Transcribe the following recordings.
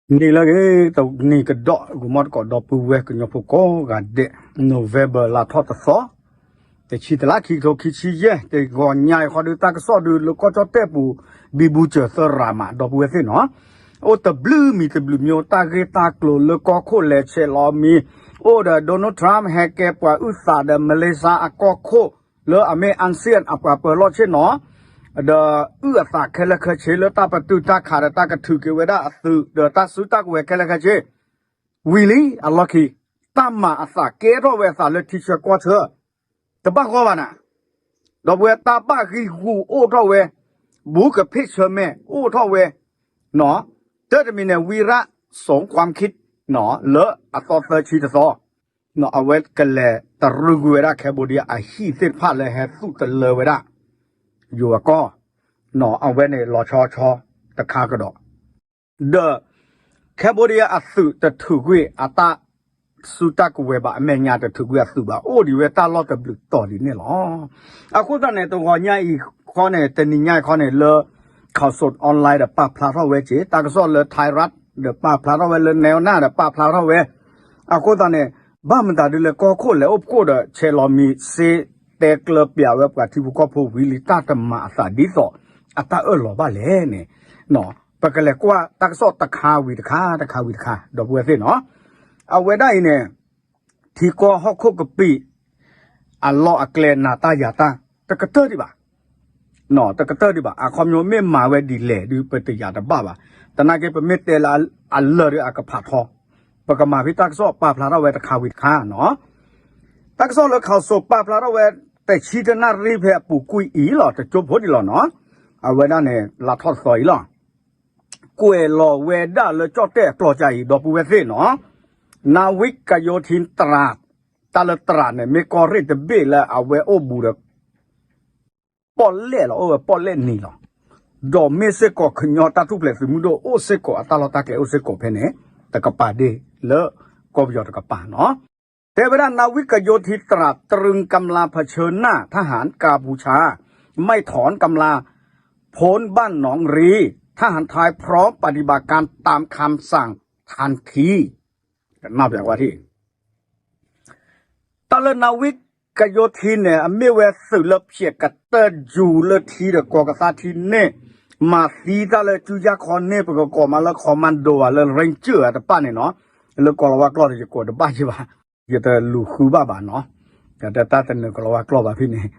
န့ၣ်လၢအဂ့ၤ တနံၤကဒီး ဂီၤမီတကိး ဒီပုၢ်ဝဲၢ်ကညီဖိကိးဂၤဒဲး, November လါထီၣ်တသီ, တဆံတလါ ခံကထိခံဆံယဲၢ်, တဂီၤညါအံၤဃီဒုး တၢ်ကစီၣ်ဒုးလၢကီၢ်ကၠီၣ်တဲၣ်ပူၤ ဘံဘူစၢၤသရၣ်မး ဒီပုၢ်ဝဲၢ်သ့ၣ်နီၤ, အိၣ်တဘျုးမံၤတဘျုးမံၤ တၢ်ဂ့ၢ်တၢ်ကျိၤလၢကီၢ်ခိၣ်လဲၤဆဲးလီၤမံၤ, အိၣ်ဒီး Donald Trump ဟဲကဲပှၤအုၣ်သးဒီး Malaysia အကီၢ်ခိၣ် လၢအမ့ၢ် ASEAN အပှၤပၢၤလီၢ်ဆ့ၣ်နီၤ, ဒီးအုၣ်အသးခဲလၢာ်ခဲဆ့လၢတၢ်ပတုာ်တၢ်ခးဒီးတၢ်ကထုးက့ၤဝဲဒၣ်အသုး ဒီးတၢ်စုတၢ်ကဝဲၤခဲလၢာ်ခဲဆ့, ဝံၤလံအလီၢ်ခံ, တၢ်မၤအသးကဲထီၣ်ဝဲအသးလၢထံဆၢကီၢ်ဆၢ, တဘၣ်ဂီၢ်ဘၣ်နၤ, ဒီပုၢ်ဝဲၢ်တၢ်ဘၣ်ဂံၢ်ဂူာ်အိၣ်ထီၣ်ဝဲ, ဘူးကဖ့ၣ်ဆၢမဲာ်အိၣ်ထီၣ်ဝဲ, တၢ်တမံၤန့ၣ် ဝံရၣ် စီၤကွၢ်ခံး လၢအသီသၢဆံတသီ အဝဲကလဲၤတရူးကွံာ်ဝဲဒၣ် Cambodia အဟံၣ်သ့ၣ်တဖၣ်လၢဟဲသူၣ်တလၢဝဲဒၣ် ယိၤအကီၢ်, အဝဲန့ၣ်လီၤဆီဆီတခါကဒီး, ဒီး Cambodia အသုးတထုးကွံာ်အတၢ်စုတၢ်ကဝဲၤဘၣ် အမဲာ်ညါတထုးကွံာ်အသုးဘၣ် အိၣ်ဒံးဝဲတၢ်လီၢ်တဘျုးတီၤဒ်န့ၣ်လီၤ. အဃိသတးန့ၣ် တဂီၤညါအံၤဃီန့ၣ် တနံၤညါအံၤဃီန့ၣ် လၢ Khaosod Online ဒီးပာ်ဖျါထီၣ်ဝဲက့ၤ တၢ်ကစီၣ်လၢ Thai Rat ဒီးပာ်ဖျါထီၣ်ဝဲ လၢ Naona ဒီးပာ်ဖျါထီၣ်ဝဲ, အဃိသတးန့ၣ် ဘၣ်မတၤဒုးလဲၣ် ကီၢ်ခိၣ်လဲၤအိၣ်ဖှိၣ်ဒီးဆဲးလီၤမံၤစ့ တဲကျၢၤပျးဝဲပှၤထံဖိကီၢ်ဖိဝံၤလံ တၢ်တမၤအသးဒ်သိးအတၢ်အၢၣ်လီၤဘၣ်လဲၣ်န့ၣ်, ပကလဲၤကွၢ်တၢ်ကစီၣ်တခါဝံၤတခါ တခါဝံၤတခါ ဒီပုၢ်ဝဲၢ်သ့ၣ်နီၤ, အဝဲဒၣ်အံၤန့ၣ် ထံကီၢ်ဟီၣ်ခိၣ်ကပံာ် အလီၢ်အကျဲနၤတၢ်ယၤတၢ် တကတၢၢ်ဒံးဘၣ် တကတၢၢ်ဒံးဘၣ် အခီပညီမ့ၢ်မၤဝဲဒ်လဲၣ်ဒုး ပတယာ်တဘၣ်ဘၣ်, သနာ်က့ ပမ့ၢ်တဲလၢအလၢာ်ဒီးအကဖးထီ, ပကမၤဖဲတၢ်ကစီၣ်ပာ်ဖျါထီၣ်ဝဲတခါဝံၤတခါနီၤ, တၢ်ကစီၣ်လၢ Khaosod ပာ်ဖျါထီၣ်ဝဲ တဆံတနၣ်ရံၣ်ဖဲအပူၤကွံာ်အံၤလီၤ တကၠိဖိဒံးလီၤနီၤ, အဝဲဒၣ်န့ၣ် လါထီၣ်သီအံၤလီၤ ကွဲးလီၤဝဲဒၣ်လၢကၠီၣ်တဲၣ်အကျီၢ်ကၢအံၤ ဒီပုၢ်ဝဲၢ်သ့ၣ်နီၤ, နာဝံၣ်ကယိၤထံတရၣ်, တၢ်လၢတရၣ်န့ၣ် မ့ၢ်ကီၢ်ရ့ၣ်တဘ့ၣ်လၢအဝဲအိၣ်ဘူးဒီး ပီၣ်လဲၣ်လီၤ အိၣ်ဝဲပီၣ်လဲၣ်နံၤလီၤ, ဒီးမ့ၢ်စ့ၢ်ကီးကညီတၢ်ထူၣ်ဖျဲးသုးမုၢ်ဒိၣ်အိၣ်စ့ၢ်ကီးအတၢ်လီၢ်တၢ်ကျဲအိၣ်စ့ၢ်ကီးဖဲန့ၣ် တကပၤဒ့ၣ်လၢကီၢ်ပယီၤတကပၤနီၤ, တဲဝဲဒၣ် နာဝံၣ်ကယိၤထံတရၣ် ตรึงกำลังเผชิญหน้าทหารกัมพูชา ไม่ถอนกำลัง พ้นบ้านหนองรี ทหารไทยพร้อมปฏิบัติการตามคำสั่ง ทันที ကနၣ်ပျးကွၢ်ထံၣ် တၢ်လၢ နာဝံၣ်ကယိၤထံန့ၣ် အမ့ၢ်ဝဲသုးလၢဖျဲးကတၢၢ် ယူၤလၢထံဒီးကီၢ်ကသါထံန့ၣ် မၤသံတၢ်လၢ ကၠူယၢ်ခီန့ၣ် ပကကိးမးလၢ commando ဧါ လၢ ranger ဧါ တဖၣ်န့ၣ်နီၤ, လၢကိးလီၤဝါကျိာ်ဒီး ယကိးတဘၣ်ယဲဘၣ်, ယတလူၤဃုဘၣ်ဘၣ်နီၤ, တၢ်တနၢၤကိးလီၤဝါကျိာ်ဘၣ်ဖဲန့ၣ်,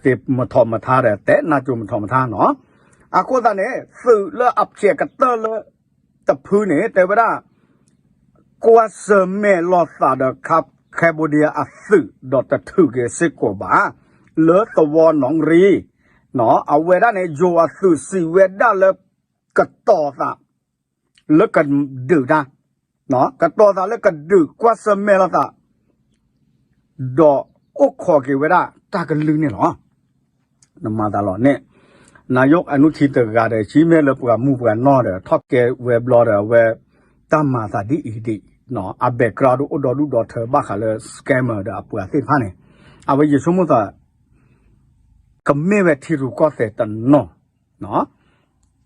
သ့ၣ်မထီၣ်မထါဒီး တဲနၢ်ကၠိမထီၣ်မထါနီၤ, အဃိသတးန့ၣ် သုးလၢအဖျဲးကတၢၢ်လၢ တဖုန့ၣ် တဲဝဲဒၣ် ကွၢ်ဆၢၣ်မဲာ်လိာ်သးဒီး Cambodia အသုး ဒီးတထုးက့ၤစ့ၢ်ကီးဘၣ် လၢသဝီနီၣ်ရံ, အဝဲဒၣ်န့ၣ် ယိၤအသုးစံးဝဲဒၣ်လၢ ကတီၤသး လၢကဒုးတၢ်, ကတီၤသးလၢကဒုးကွၢ်ဆၢၣ်မဲာ်လိာ်သး ဒီးအိၣ်ခိးက့ၤဝဲဒၣ်တၢ်ကလုၢ်န့ၣ်လီၤ. နမၤသးလီၤန့ၣ်, နာယိၣ်အနုထံတဂၤဒီး ကမ့ၢ်လၢပှၤမူပှၤနီၢ်ဒီး ထီၣ်ကဲဝဲဘျီဒီး အဝဲတၢ်မၤသးဒ်အံၤဒ်အံၤ, အ background ဒုးအိၣ်ဒီဒူၣ်ဒီထၢဘၣ်ဃးလၢ scammer ဒီးအပှၤသ့ၣ်တဖၣ်န့ၣ်, အဝဲယဆိကမိၣ်သး ကမ့ၢ်ဝဲထံရူၢ်ကီၢ်သဲးတနီၤ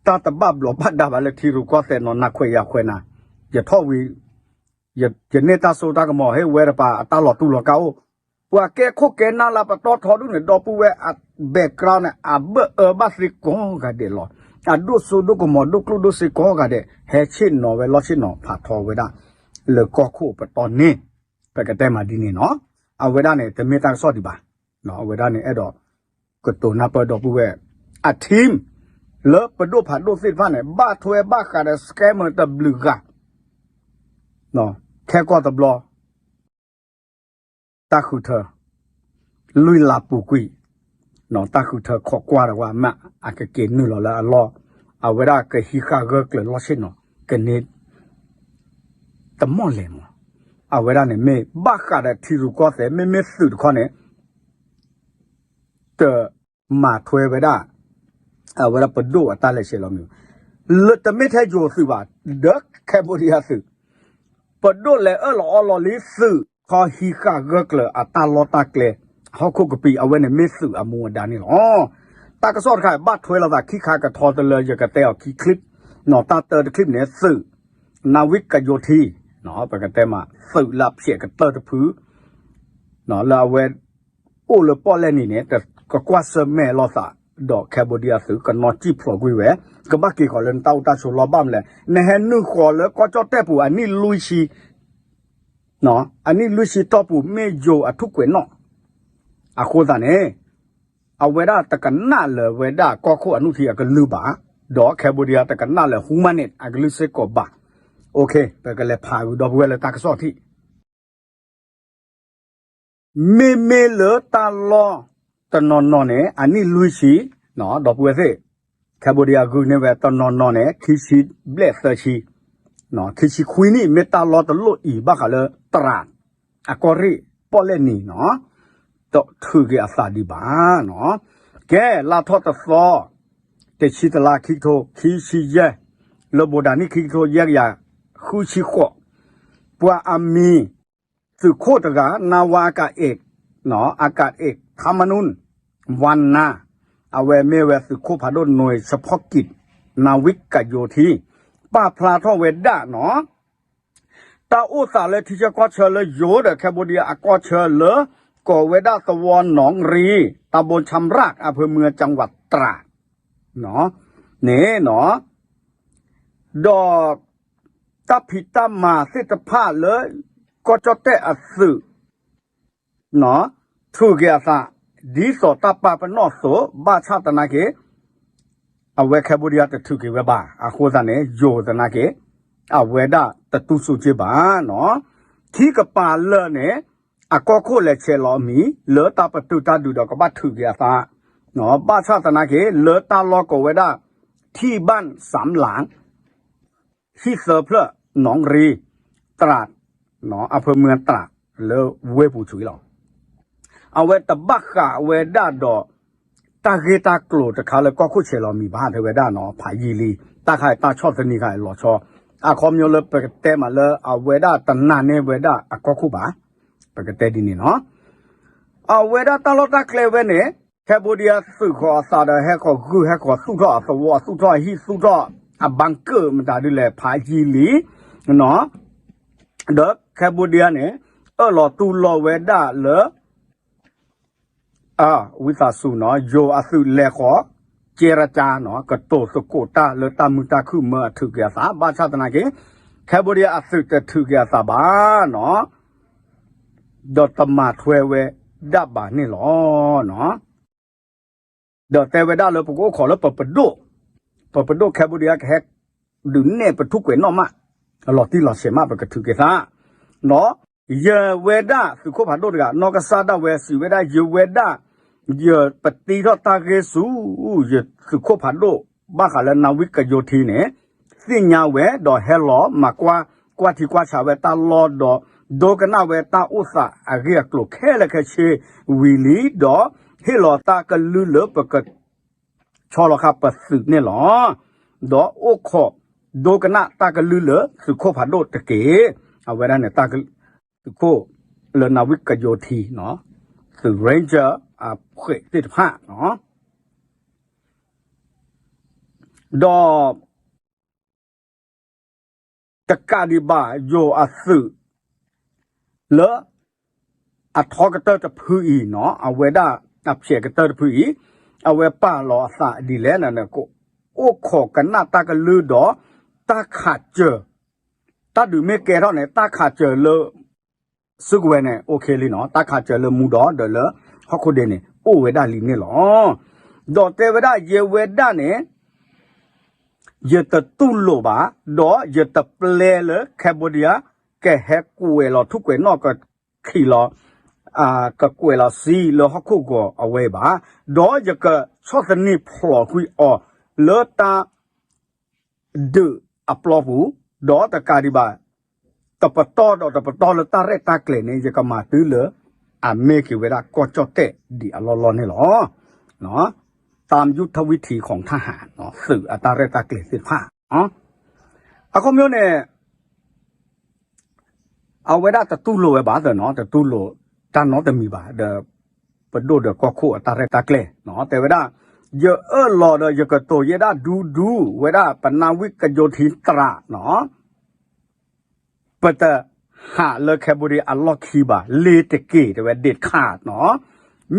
တၢ်တဘၣ်ဘျီးဘၣ်ဒါဘၣ်လၢထံရူၢ်ကီၢ်သဲးနီၤ နၤခွဲးယၤခွဲးနၤ, ယထီၣ်ဝံၤ ယန့ၢ်တၢ်စိတၢ်ကမီၤ ဟ့ၣ်ဝဲတပၤအတၢ်လီၤတူၢ်လီၤကာ်အိၣ်, ပှၤကဲခိၣ်ကဲနၢ်လၢပတီၢ်ထီဒုၣ်န့ၣ် ဒီပုၢ်ဝဲၢ်အ background န့ၣ် အဘၣ်အၢဘၣ်သ့ကိးဂၤဒဲးလီၤ. အဒိၣ်စိဒိၣ်ကမီၤ ဒိၣ်ကျိၣ်ဒိၣ်စ့ကိးဂၤဒဲး ဟဲဆ့ၣ်နီၤဝဲလီၢ်ဆ့ၣ်နီၤဖးထီဝဲဒၣ် လၢကီၢ်ခိၣ်ပတီၢ်န့ၣ်, ပကတဲမးဒ်န့ၣ်နီၤ, အဝဲဒၣ်န့ၣ် တမ့ၢ်တၢ်ကစီၣ်ဒံးဘၣ်. အဝဲဒၣ်န့ၣ် အဲၣ်ဒိးကတိၤနၢ်ပၢၢ်ဒီပုၢ်ဝဲၢ် အ team လၢပဒိၣ်ဖးဒိၣ်သ့ၣ်တဖၣ်န့ၣ် ဘၣ်ထွဲဘၣ်ဃးဒီး scammer တဘျုးဂၤ ခဲကီၢ်တဘျီ တၢ်ဃုထၢ လွံၢ်လါပူၤကွံာ် တၢ်ဃုထၢခိးကွၢ်ဒီးဝဲမး အကက့ၤနုာ်လီၤလၢအလီၢ်, အဝဲဒၣ်ကဟံးဃာ်ဂၢၢ်ကျၢၤလီၢ်ဆ့ၣ်နီၤ ကန့ၢ် တမီၢ်လဲၣ်မး, အဝဲဒၣ်န့ၣ်မ့ၢ်ဘၣ်ဃးဒီးထံရူၢ်ကီၢ်သဲး မ့မ့ၢ်သုးတခီန့ၣ် တမၤထွဲဝဲဒၣ် အဝဲဒၣ်ပဒိၣ်အတၢ်လဲၤဆဲးလီၤမံၤ, လၢတမ့ၢ်ထဲယိၤသုးဘၣ်, ဒီး Cambodia သုး, ပဒိၣ်လဲၤအၢၣ်လီၤအီလီၤလံသုးခီဟံးဃာ်ဂၢၢ်ကျၢၤအတၢ်လီၢ်တၢ်ကျဲ ဟီၣ်ခိၣ်ကပံာ် အဝဲန့ၣ်မ့ၢ်သုးအမူအဒါန့ၣ်လီၤ. တၢ်ကစီၣ်တခါ ဘၣ်ထွဲလိာ်သးခံခါကထီတလၢ ယကတဲအီၤခံ clip, တၢ်တၢတ clip န့ၣ်သုး နာဝိကယိထံ ပကတဲမး သုးလၢအဖျဲးကတၢၢ်တဖု လၢအဝဲ အိၣ်လၢပီၣ်လဲၣ်နံၤန့ၣ် ကကွၢ်ဆၢၣ်မဲာ်လိာ်သး ဒီး Cambodia သုး ကနီၣ်စံၣ်ဖျိးကွံာ်ဝဲ ကဘၣ်က့ၤဃီၤလၢနတၢ်အိၣ်တၢ်ဆိးလီၢ် ဘၣ်မနုၤလဲၣ် နဟဲနုာ်ဃီၤလၢကီၢ်ကၠီၣ်တဲၣ်ပူၤ အနံၣ်လွံၢ်ဆံ အနံၣ်လွံၢ်ဆံတီၢ်ပူၤ မ့ၢ်ယိၤအထူၣ်ကွဲးနီၣ် အဃိသတးန့ၣ် အဝဲဒၣ်တကနၣ်လၢၤဝဲဒၣ်ကီၢ်ခိၣ်အနုၢ်ထံအကလုၢ်ဘၣ်, ဒီး Cambodia တကနၣ်လၢၤ human န့ၣ် အကလုၢ်စ့ၢ်ကီးဘၣ်. ပကလဲၤဖးဂုာ်ဒီပုၢ်ဝဲၢ်လၢတၢ်ကစီၣ်ထံး မ့မ့ၢ်လၢတၢ်လီၢ်တနီၤနီၤန့ၣ် အနံၣ်လွံၢ်ဆံ, ဒီပုၢ်ဝဲၢ်သ့ၣ်, Cambodia ဂုာ်န့ၢ်ဝဲတနီၤနီၤန့ၣ် ခံဆံဘျဲၣ်သၢဆံ, ခံဆံခွံနံၣ် မ့ၢ်တၢ်လီၢ်တလိၣ်အံၤ ဘၣ်ဃးလၢတရး အကီၢ်ရ့ၣ် ပီၣ်လဲၣ်နံၤနီၤ, တထုးက့ၤအသးဒံးဘၣ်နီၤ. ကဲ လါထီၣ်တသီ တဆံတလါ ခံကထိခံဆံယဲၢ်, လၢဘိးဒၣ်နံၣ်ခံကထိယဲၢ်ကယၤဃုဆံဃိး, ပှၤအမံၤ သုးခိၣ်တဂၤ နဝ အကၣ်အ့ၣ်, အကၣ်အ့ၣ် ထါမနူၣ် ဝါနါ, အဝဲမ့ၢ်ဝဲသုးခိၣ်ဖးဒိၣ် နွံဆၢဖီၣ်ကံး နဝိကယိထံ ပာ်ဖျါထီၣ်ဝဲဒၣ်နီၤ တၢ်အိၣ်သးလၢထံဆၢကီၢ်ဆၢလၢယိၤဒီး Cambodia အကီၢ်ဆၢလၢ ကိးဝဲဒၣ်သဝီနီၣ်ရံ တၢ်ဘိဆၣ်ရၣ် အဖၢမုၢ် ကၠၣ်ဝးတြၤ န့ၣ်နီၤ, ဒီး တၢ်ဖံးတၢ်မၤသ့ၣ်တဖၣ်လၢ ကီၢ်ကၠီၣ်တဲၣ်အသုး ထုးက့ၤအသး ဒ်သိးတၢ်ပာ်ပနီၣ်အသိး ဘၣ်ဆၣ်သနာ်က့ အဝဲ Cambodia တထုးက့ၤဝဲဘၣ်. အဃိသတးန့ၣ် ယိၤသနာ်က့ အဝဲဒၣ်တတူၢ်လိာ်က့ၤဘၣ်နီၤ. ခံကပၤလၢာ်န့ၣ် အကီၢ်ခိၣ်လဲၤဆဲးလီၤအမံၤ လၢတၢ်ပတုာ်တၢ်ဒုးဒီးကဘၣ်ထုးက့ၤအသး, ဘၣ်ဆၣ်သနာ်က့ လၢတၢ်လီၢ်ကိးဝဲဒၣ် ထံၣ်ဘၣ်စၣ်လၣ် ဟံၣ်သၢဖျၢၣ် နီၣ်ရံ တြၤ အဖၢမုၢ်တြၤ လၢဝ့ၢ်ပူၤဆူၣ်လီၤ. အဝဲတဘၣ်ဃးဝဲဒၣ်ဒီး တၢ်ဂ့ၢ်တၢ်ကျိၤတခါလၢကီၢ်ခိၣ်ဆဲးလီၤမံၤဘၣ် တဲဝဲဒၣ်နီၤ ဖးယံာ်လံ. တၢ်ခါအံၤတၢ်ဆီၣ်သနံးခါအံၤလီၤဆီ အခီပညီလၢပကတဲမးလၢအဝဲဒၣ်တနာ်န့ၢ်ဝဲဒၣ်အကီၢ်ခိၣ်ဘၣ်. ပကတဲဒ်န့ၣ်နီၤ. အဝဲဒၣ်တၢ်လီၢ်တၢ်ကျဲဝဲန့ၣ် Cambodia သုးဃီၤအသးဒီး ဟဲဃီၤဂုာ် ဟဲဃီၤသူၣ်ထီၣ်အသဝီ သူၣ်ထီၣ်အဟံၣ် သူၣ်ထီၣ်အbunker မတၤဒ်လဲၣ် ဖးယံာ်လံ ဒီး Cambodia န့ၣ် အၢၣ်လီၤတူၢ်လိာ်ဝဲဒၣ်လၢ ဝံသးစူၤနီၤ ယိၤအသုးလဲၤဃီၤ ကဲရကၠါနီၤ ကတိၤသကိးတၢ်လၢတၢ်မုာ်တၢ်ခုၣ်မၢအထုးက့ၤအသး ဘၣ်ဆၣ်သနာ်က့ Cambodia အသုးတထုးက့ၤအသးဘၣ်နီၤ ဒီးတမၤထွဲဝဲဒၣ်ဘၣ်န့ၣ်လီၤ. ဒီးတဲဝဲဒၣ်လၢပကအိၣ်ခိးလၢပပဒိၣ်, ပပဒိၣ် Cambodia ကဟဲ ဒုးနဲၣ်ပထူၣ်ကွဲးနီၣ်မး အလီၤတံၢ်လီၤဆဲးမး ပကထုးက့ၤသး, ဒီး ယဝဲဒၣ်သုးခိၣ်ဖးဒိၣ်တဂၤ နီၢ်ကစၢ်ဒၣ်ဝဲစံးဝဲဒၣ် ယဝဲဒၣ် ယပတ့ထီၣ်တၢ်ဂ့ၢ်ဆူ ယသုးခိၣ်ဖးဒိၣ် ဘၣ်ဃးလၢ နၣ်ဝံၣ်ကယိထံန့ၣ် သ့ၣ်ညါဝဲ ဒီးဟဲလီၤမၤကွၢ် ကွၢ်ထံကွၢ်ဆးဝဲတၢ်လီၢ်ဒီး ဒိကနၣ်ဝဲတၢ်အိၣ်သးအဂ့ၢ်အကျိၤခဲလၢာ်ခဲဆ့ဝံၤလံ ဒီးဟ့ၣ်လီၤတၢ်ကလုၢ်လၢပက ဆီလီၤဃာ်ပသုးန့ၣ်လီၤ. ဒီးအိၣ်ခိးဒိကနၣ်တၢ်ကလုၢ်လၢသုးခိၣ်ဖးဒိၣ်တက့ၢ်. အဝဲဒၣ်န့ၣ် တၢ်သုးခိၣ်လၢ နၣ်ဝံၣ်ကယိထံ သုး Ranger အဖှဲးသ့ၣ်တဖၣ် ဒီး တကးဒံးဘၣ် ယိၤအသုး လၢ အထီကတၢၢ်တဖုအံၤနီၤ အဝဲဒၣ်အဖျဲးကတၢၢ်တဖုအံၤ အဝဲပာ်လီၤအသးဒ်လဲၣ်န့ၣ် ကအိၣ်ခိးကနၣ်တၢ်ကလုၢ်ဒီး တၢ်ခးစၢၤ တၢ်ဒုးမ့ၢ်ကဲထီၣ်န့ၣ် တၢ်ခးစၢၤလၢ စုကဝဲၤန့ၣ် အိၣ်ခ့လံနီၤ တၢ်ခးစၢၤလၢမူဒီးဒီးလၢဟီၣ်ခိၣ်ဒ့န့ၣ် အိၣ်ဝဲဒၣ်လံန့ၣ်လီၤ. ဒီးတဲဝဲဒၣ်ယဲဝဲဒၣ်န့ၣ် ယတတူၢ်လိာ်ဘၣ် ဒီးယတပျဲလၢ Cambodia ကဟဲကွဲးလီၤထူၣ်ကွဲးနီၣ်ကခံးလီၤ ကကွဲးလီၤစံလၢဟီၣ်ခိၣ်ဂီၤအဝဲဘၣ်. ဒီးယကဆီၣ်သနံးဖျိးကွံာ်အီၤလၢတၢ် ဒုးအပျီပူၤ, ဒီးတကးဒံးဘၣ် တပတီၢ်ဒီးတပတီၢ်လၢတၢ်ရဲၣ်တၢ်ကျဲၤန့ၣ် ယကမၤတုၤလၢ အမ့ၢ်က့ၤဝဲဒၣ်ကီၢ်ကၠီၣ်တဲၣ်ဒံးအလီၢ်လီၢ်န့ၣ်လီၤ. ตามยุทธวิธีของทหาร သုးအတၢ်ရဲၣ်တၢ်ကျဲၤသ့ၣ်တဖၣ် အခီပညီန့ၣ် အဝဲဒၣ်တတူၢ်လိာ်ဝဲဘၣ်သနီၤ တတူၢ်လိာ်တၢ်နီတမံၤဘၣ်ဒီး ပဒိၣ်ဒီးကီၢ်ခိၣ်အတၢ်ရဲၣ်တၢ်ကျဲၤနီၤ တဲဝဲဒၣ် ယအၢၣ်လီၤဒီးယကတိၤယဲဒၣ်ဒူဒူ ဝဲဒၣ်ပနၢ်ဝံၣ်ကယိထံတရးနီၤ ပတဟးလၢ Cambodia အလီၢ်ခံဘၣ်, လ့ၤတက့ၢ် တဲဝဲ ဒ့းခးနီၤ.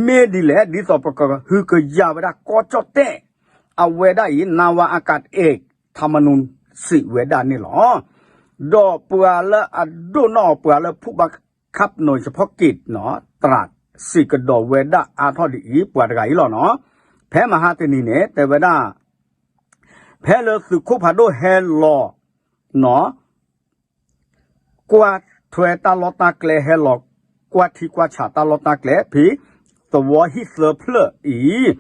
မ့ၢ်ဒ်လဲၣ် ဒ်သိးပကဟုကယာ်ဝဲဒၣ်ကီၢ်ကၠီၣ်တဲၣ် အဝဲဒၣ်အံၤ နဝအကးအဲၣ် ထမနူ စံးဝဲဒၣ်န့ၣ်လီၤ. ဒီးပှၤလၢအဒိၣ်နီၣ်အီၤ ပှၤလၢဖူၣ်ဘၣ်ခးပနီၣ် เฉพาะกิจ နီၤ တြးစံးကဒီးဝဲဒၣ်အါထီၣ်ဒ်အံၤ ပှၤတဂၤအံၤလီၤနီၤ. ဖဲမဟါတနံၤန့ၣ် တဲဝဲဒၣ် ဖဲလၢသုးခိၣ်ဖးဒိၣ်ဟဲလီၤ နီၤ ကွၢ်ထွဲတၢ်လီၢ်တၢ်ကျဲ ဟဲလီၤကွၢ်ထံကွၢ်ဆးတၢ်လီၢ်တၢ်ကျဲ ဖဲသဝီဟံၣ်သၢဖျၢၣ်အံ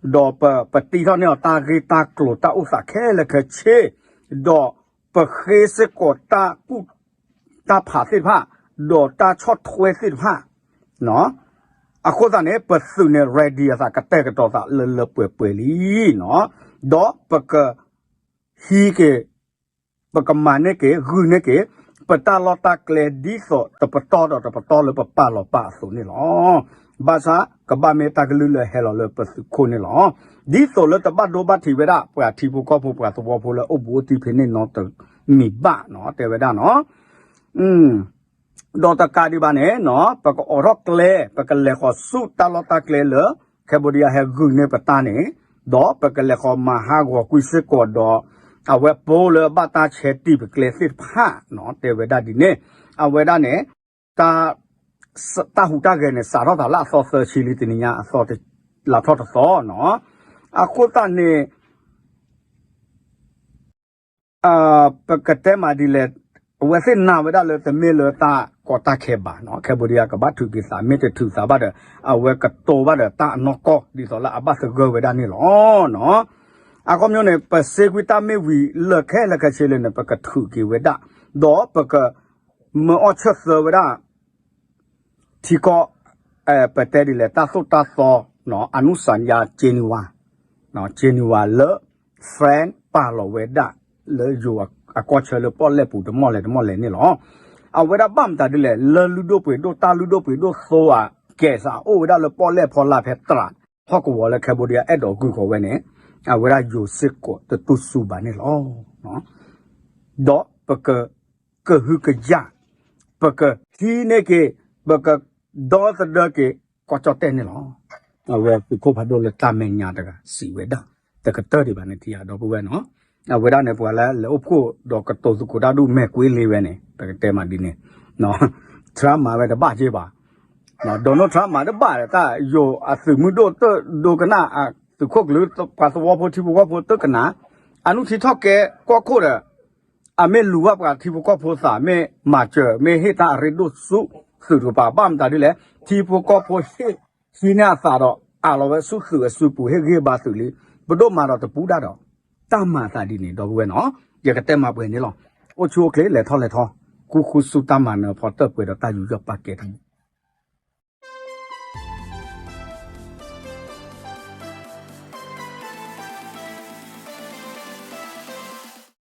ၤ, ဒီးပပတံထီၣ်န့ၢ်အီၤတၢ်ဂ့ၢ်တၢ်ကျိၤတၢ်အိၣ်သးခဲလၢာ်ခဲဆ့, ဒီးပဃ့စ့ၢ်ကီးတၢ်ကူၣ်တၢ်ဖးသ့ၣ်တဖၣ်, ဒီးတၢ်ဆီၣ်ထွဲသ့ၣ်တဖၣ်, အဃိသတးန့ၣ် ပသုးန့ၣ် ready အသး ကတဲာ်ကတီၤသးလၢလၢပှဲၤပှဲၤလံနီၤ, ဒီးပက ဟံးက့ၤ ပကမၤန့ၢ်က့ၤ ဂုာ်န့ၢ်က့ၤ ပတၢ်လီၢ်တၢ်ကျဲ ဒ်သိးတပတီၢ်ဒီးတပတီၢ်လၢပပာ်လီၤပာ်အသိးန့ၣ်လီၤ. ဘၣ်ဆၣ်ကဘၣ်မ့ၢ်တၢ်ကလုၢ်လၢဟဲလီၤလၢပသုးခိၣ်န့ၣ်လီၤ. ဒ်သိးလၢတဘၣ်ဒိဘၣ်ထံးဝဲဒၣ် ပှၤထံဖိကီၢ်ဖိ ပှၤသဝီဖိလၢအိၣ်ဘူးအိၣ်တံၢ်ဖဲန့ၣ်နီတမံၤဘၣ်နီၤ တဲဝဲဒၣ်နီၤ. ဒီးတကးဒံးဘၣ်န့ၣ်နီၤ ပကအိးထီၣ်ကျဲ ပကလဲၤဃီၤဆူတၢ်လီၢ်တၢ်ကျဲလၢ Cambodia ဟဲဂုာ်န့ၢ်ပတၢ်န့ၣ်, ဒီးပကလဲၤဃီၤမၤဟးဂီၤကွံာ်စ့ၢ်ကီးဒီး အဝဲပိာ်လၢအဘၣ်တၢ်ဆဲးတံၢ်ပကျဲသ့ၣ်တဖၣ်နီၤ တဲဝဲဒၣ်ဒ်န့ၣ်, အဝဲဒၣ်န့ၣ် တၢ် တၢ်ဟူးတၢ်ဂဲၤန့ၣ် စးထီၣ်သးလၢအသီသၢဆံလံ တနံၤညါအသီ လါထီၣ်တသီနီၤ. အဃိသတးန့ၣ် ပကတဲမးဒ်လဲၣ်, အဝဲသ့ၣ်နာ်ဝဲဒၣ်လၢတမ့ၢ်လၢတၢ်ကီတၢ်ခဲဘၣ်နီၤ, Cambodia ကဘၣ်ထုးက့ၤသး မ့ၢ်တထုးသးဘၣ်ဒီး အဝဲကတိၤဘၣ်ဒီးတၢ်အနီၢ်ကီၢ် ဒ်သိးလၢအဘၣ်သဂၢၢ်ဝဲဒၣ်န့ၣ်လီၤ. အခီပညီန့ၣ် ပစ့ကွံာ်တၢ်မ့ၢ်ဝံၤလၢာ်ခဲလၢာ်ခဲဆ့လၢာ်န့ၣ် ပကထုးက့ၤဝဲဒၣ်, ဒီးပကမၢအီၣ်ဆၢၣ်သၢဝဲဒၣ် ထံကီၢ် ပတဲဒ်လဲၣ် တၢ်သိၣ်တၢ်သီ အနုစၤညါ Geneva, Geneva လၢ France ပာ်လီၤဝဲဒၣ် လၢယိၤအကီၢ်ဆၢလၢပီၣ်လဲၣ်ပူၤတမီၢ်လဲၣ်တမီၢ်လဲၣ်န့ၣ်လီၤ. အဝဲဒၣ်ဘၣ်မတၤဒ်လဲၣ် လၢလုၢ်ဒိၣ်ပှ့ၤဒိၣ် တၢ်လုၢ်ဒိၣ်ပှ့ၤဒိၣ်သိအကဲးစး အိၣ်ဝဲဒၣ်လၢပီၣ်လဲၣ်ဖီလာ်ဖဲတြး ဟီၣ်ကဝီၤလၢ Cambodia အဲၣ်ဒိးဂုာ်ဃီၤဝဲန့ၣ် အဝဲဒၣ်ယိၤစ့ၢ်ကီးတတူၢ်စူၤဘၣ်န့ၣ်လီၤ. ဒီးပက ကဟုကယာ်, ပကဟံးန့ၢ်က့ၤ, ပကဒီသဒၢက့ၤ ကီၢ်ကၠီၣ်တဲၣ်န့ၣ်လီၤ. အဝဲသုးခိၣ်ဖးဒိၣ်လၢတၢ်မဲာ်ညါတဂၤစံးဝဲဒၣ်, တကတၢၢ်ဒံးဘၣ်န့ၣ် ထံၣ်အဒီပုၢ်ဝဲၢ်နီၤ, အဝဲဒၣ်န့ၣ် ပှၤလၢလဲၤအိၣ်ဖှိၣ်ဒီးကတိၤသကိးတၢ်ဒူၣ်မဲာ်ကွ့လ့ဝဲန့ၣ် ပကတဲမးဒ်န့ၣ်, Trump မၤဝဲတဘၣ်က့ဘၣ်, Donald Trump မၤတဘၣ်ဒီး တၢ်ယိၤအသုးမုၢ်ဒိၣ်တဒိကနၣ် သုးခိၣ်ကလုာ် ပှၤသဝီဖိထံဖိကီၢ်ဖိတကနၣ်, အနုၢ်ထံထီၣ်ကဲကီၢ်ခိၣ်ဒီး အမ့ၢ်လူၤဘၣ်ပှၤထံဖိကီၢ်ဖိသး မ့ၢ်မၤစၢၤ မ့ၢ်ဟ့ၣ်တၢ်အရ့ဒိၣ်ဆူသုးတကပၤ ဘၣ်မတၤဒ်လဲၣ် ထံဖိကီၢ်ဖိဟ့ၣ်ဟံးန့ၢ်အသးဒီး အးလီၤဝဲဆူသုးအစုပူၤ ဟ့ၣ်ဂံၢ်ဘါသုးလံ, ပဒိၣ်မၤဒီးတပူၤဒၣ်ဒီး တၢ်မၤအသးဒ်န့ၣ် ဒီပုၢ်ဝဲၢ်နီၤ, ယကတဲမၤပှဲၤန့ၣ်လီၤ. အိၣ်ဆူၣ်အိၣ်ချ့ လဲၤထီၣ်လဲၤထီ, ကူၣ်ဃူဆူတၢ်မၤနၢၤဖီတၢၣ်ပှဲၤဒီးတၢ်ယူးယီၣ်ပာ်ကဲတၢ်န့ၣ်